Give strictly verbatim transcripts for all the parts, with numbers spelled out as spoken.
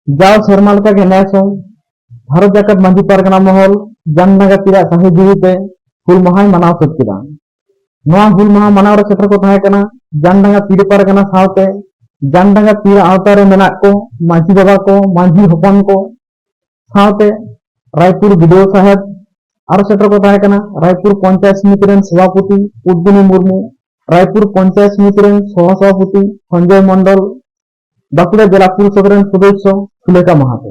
ᱡᱟᱣ ᱥᱮᱨᱢᱟ ᱞᱮᱠᱟᱜᱮ ᱱᱮᱥ ᱦᱚᱸ ᱵᱷᱟᱨᱚᱛ ᱡᱟᱠᱟᱛ ᱢᱟᱹᱡᱷᱤ ᱯᱟᱨᱜᱟᱱᱟ ᱢᱚᱦᱚᱞ ᱡᱟᱱᱰᱟᱸᱜᱟ ᱯᱤᱲᱟ ᱥᱟᱹᱦᱤ ᱡᱩᱦᱤᱛᱮ ᱦᱩᱞ ᱢᱟᱦᱟᱭ ᱢᱟᱱᱟᱣ ᱥᱟᱹᱛ ᱠᱮᱫᱟ᱾ ᱱᱚᱣᱟ ᱦᱩᱞ ᱢᱟᱦᱟ ᱢᱟᱱᱟᱣ ᱨᱮ ᱥᱮᱴᱮᱨ ᱠᱚ ᱛᱟᱦᱮᱸ ᱠᱟᱱᱟ ᱡᱟᱱᱰᱟᱸᱜᱟ ᱯᱤᱲᱟ ᱯᱟᱨᱜᱟᱱᱟ ᱥᱟᱶᱛᱮ ᱡᱟᱱᱰᱟᱸᱜᱟ ᱯᱤᱲᱟ ᱟᱣᱛᱟ ᱨᱮ ᱢᱮᱱᱟᱜ ᱠᱚ ᱢᱟᱹᱡᱷᱤ ᱵᱟᱵᱟ ᱠᱚ, ᱢᱟᱹᱡᱷᱤ ᱦᱚᱯᱚᱱ ᱠᱚ, ᱥᱟᱶᱛᱮ ᱨᱟᱭᱯᱩᱨ ᱵᱤ ᱰᱤ ᱳ ᱥᱟᱦᱮᱵᱽ᱾ ᱟᱨᱚ ᱥᱮᱴᱮᱨ ᱠᱚ ᱛᱟᱦᱮᱸ ᱠᱟᱱᱟ ᱨᱟᱭᱯᱩᱨ ᱯᱚᱧᱪᱟᱭᱮᱛ ᱥᱚᱢᱤᱛᱤ ᱨᱮᱱ ᱥᱚᱵᱷᱟᱯᱚᱛᱤ ᱯᱩᱫᱽᱫᱤᱱᱤ ᱢᱩᱨᱢᱩ, ᱨᱟᱭᱯᱩᱨ ᱯᱚᱧᱪᱟᱭᱮᱛ ᱥᱚᱢᱤᱛᱤ ᱨᱮᱱ ᱥᱚᱦᱚ ᱥᱚᱵᱷᱟᱯᱚᱛᱤ ᱥᱚᱧᱡᱚᱭ ᱢᱚᱱᱰᱚᱞ, ᱵᱟᱸᱠᱩᱲᱟ ᱡᱮᱞᱟ ᱯᱚᱨᱤᱥᱚᱫ ᱨᱮᱱ ᱥᱚᱫᱚᱥᱥᱚ ᱥᱩᱞᱮᱠᱷᱟ ᱢᱟᱦᱟᱛᱚ᱾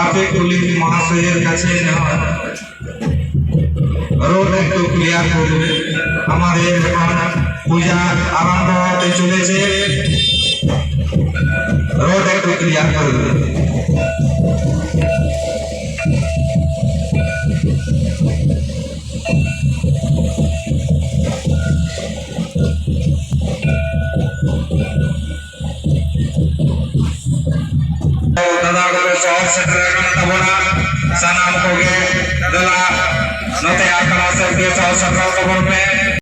ট্রাফিক পুলিশ মহাশয়ের কাছে নেওয়া। রোড একটু ক্লিয়ার করবে। আমাদের এখন পূজা আরম্ভ হতে চলেছে। রোড একটু ক্লিয়ার করবে। ᱫᱟᱫᱟ ᱠᱚᱯᱮ ᱥᱚᱦᱚᱨ ᱥᱮᱴᱮᱨ ᱟᱠᱟᱱ ᱛᱟᱵᱚᱱᱟ᱾ ᱥᱟᱱᱟᱢ ᱠᱚᱜᱮ ᱫᱮᱞᱟ ᱱᱚᱛᱮ ᱟᱠᱷᱲᱟ ᱥᱮᱫ ᱜᱮ ᱥᱚᱦᱚᱨ ᱥᱮᱴᱮᱨ ᱛᱟᱵᱚᱱ ᱯᱮ᱾